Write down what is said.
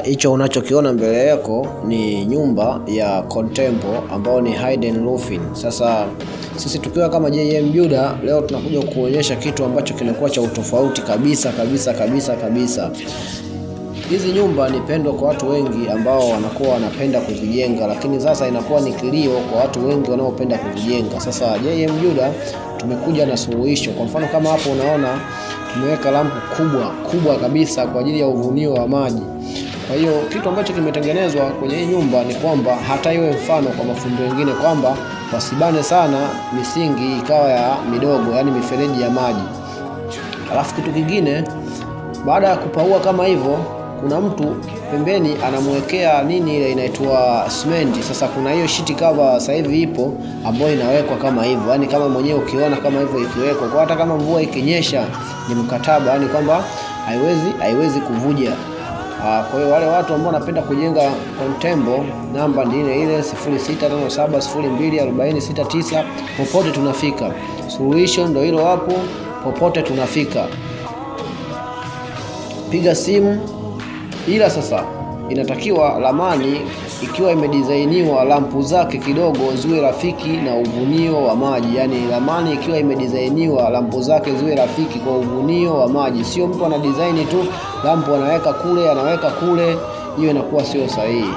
Hicho unachokiona mbele yako ni nyumba ya Contempo ambayo ni Hayden Roofing. Sasa sisi tukiwa kama JM Builder leo tunakuja kuonyesha kitu ambacho kinakuwa cha utofauti kabisa kabisa kabisa kabisa. Hizi nyumba ni pendwa kwa watu wengi ambao wanakuwa wanapenda kuzijenga, lakini sasa inakuwa ni kilio kwa watu wengi wanaopenda kuzijenga. Sasa JM Builder tumekuja na suluhisho. Kwa mfano kama hapo unaona tumeweka lampu kubwa kubwa kabisa kwa ajili ya uvunio wa maji. Kwa hiyo kitu ambacho kimetengenezwa kwenye hii nyumba ni kwamba hata iwe mfano kwa mafundi wengine kwamba wasibane sana misingi ikawa ya midogo, yani mifereji ya maji. Alafu kitu kingine, baada ya kupaua kama hivyo, kuna mtu pembeni anamwekea nini ile inaitwa cement. Sasa kuna hiyo sheet cover sasa hivi ipo ambayo inawekwa kama hivyo, yani kama mwenyewe ukiona kama hivyo ikiwekwa, kwa hata kama mvua ikinyesha ni mkataba, yani kwamba haiwezi kuvuja. Kwa hiyo wale watu ambao wanapenda kujenga Contembo, namba ni ile ile 0657024069. Popote tunafika, suluhisho ndio hilo hapo, popote tunafika. Piga simu, ila sasa inatakiwa ramani ikiwa imedizainiwa lampu zake kidogo ziwe rafiki na uvunio wa maji. Yaani ramani ikiwa imedizainiwa lampu zake ziwe rafiki kwa uvunio wa maji, sio mtu ana design tu lampu anaweka kule anaweka kule, hiyo inakuwa sio sahihi.